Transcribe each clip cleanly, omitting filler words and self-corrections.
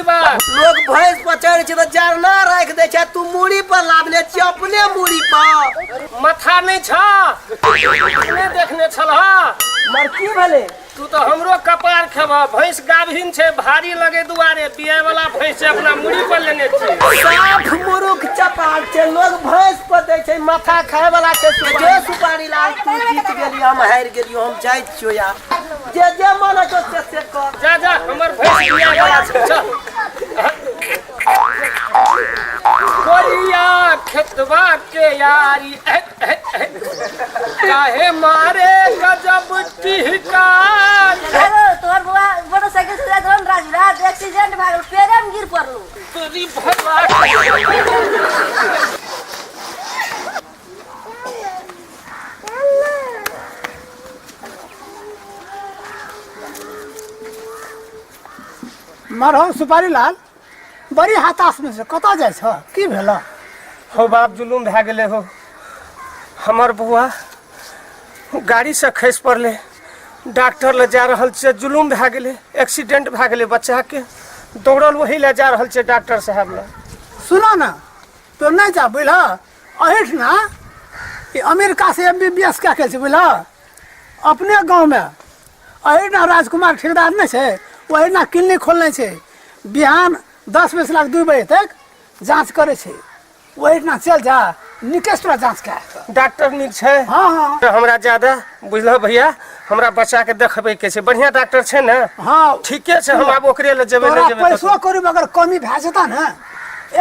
जेबा। लोग भैंस पर चढ़ै छै तऽ जरना राखि दै छै, तू मूड़ी पर लादने छी अपने मूड़ी पर। माथा नहि छ, नहि देखने छलह? मर की भेलै? तू तऽ हमरो कपार खेबह। भैंस गाभिन छै, भारी लगे दुआरे बियाय वाला भैंस छै, अपना मुड़ी पर लेने छी। साफ मुरुख चपाट छै, लोग भैंस पर दै छै, माथा खाय वाला छै। जो सुपारी लाल, तू जीत गेली, हम हारि गेलियो, हम जाइ छियो यार। जे जे मन होइ से से कर। जा जा, हमर भैंस बियाय वाला छै, चल। कोरिया खेतवा के यारी काहे मारे गजब टिहकार। हेलो, तोहर बुआ मोटरसाइकिल से जाइत रहन राजू, रात एक्सीडेंट भए गेल, पेरे में गिर पड़लू। तोरी भगवान। मरहो सुपारी लाल, बड़ी हताश में से कतऽ जाइ छ, की भेल? हो बाप, जुलूम भए गेलै हो। हमर बौआ गाड़ी से खसि पड़लै, डॉक्टर लग जा रहल छै। जुलूम भए गेलै, एक्सीडेंट भए गेलै बच्चाके। दौड़ल वही लए जा रहल छै डॉक्टर साहब लग। सुनो ने, तो नहीं जा बुझल, अहिठ ना ई अमेरिका से एम बी बी एस कए के छै बुझल। अपने गाँवमे अहिना राजकुमार ठेकेदार नहि छै, ओहिना क्लिनिक खोलने छै। बिहान 10 बजे से लए 2 बजे तक जाँच करै छै। ओहिना चल जा, निकेश तोरा जाँच कए कऽ। डॉक्टर नीक छै? हाँ हाँ। तऽ हमरा ज्यादा बुझलह भैया, हमरा बच्चा के देखबै के छै। बढ़िया डॉक्टर छै ने? हाँ। ठीके छै, हम आब ओकरे लग जेबै। तोरा नहि जेबै पैसो कौड़ी में अगर कमी भए जेता ने,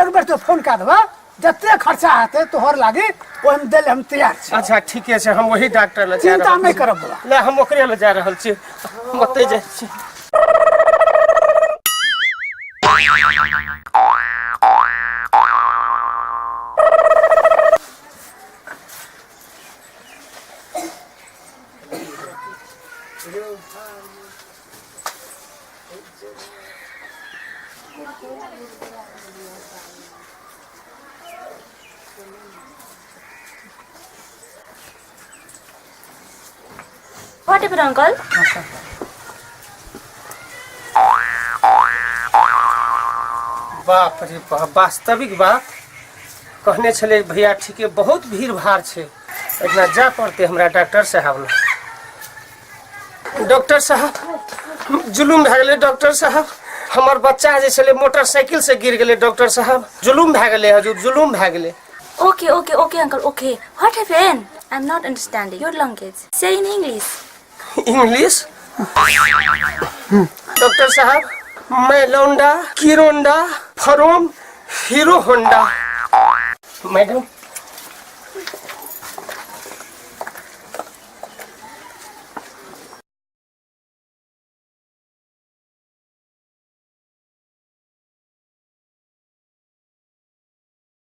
एक बेर तो फोन कए देबह, जते खर्चा हेतै तोहर लागी ओहिमे दै लए हम तैयार छी। अच्छा, ठीके छै, हम वही डॉक्टर लग जा चिंता रहल नहि छी। करब बौआ। ले, हम ओकरे लग जा रहल छी, हम ओतै जाइ छी। What happened, uncle? बाप रे बाप, वास्तविक बात कहने छलै भैया ठीके, बहुत भीड़ भाड़ छै। एहिना जाय पड़तै हमरा डॉक्टर साहब लग। डॉक्टर साहब, जुलूम भए गेलै डॉक्टर साहब। हमर बच्चा जे छलै मोटरसाइकिल से गिर गेलै डॉक्टर साहब। जुलूम भए गेलै हजूर, जुलूम भए गेलै। Okay, okay, okay, uncle, okay. What happened? I'm not understanding your language. Say in English. English? Doctor साहब, मैं लौंडा किरोंडा from Hero Honda. Madam,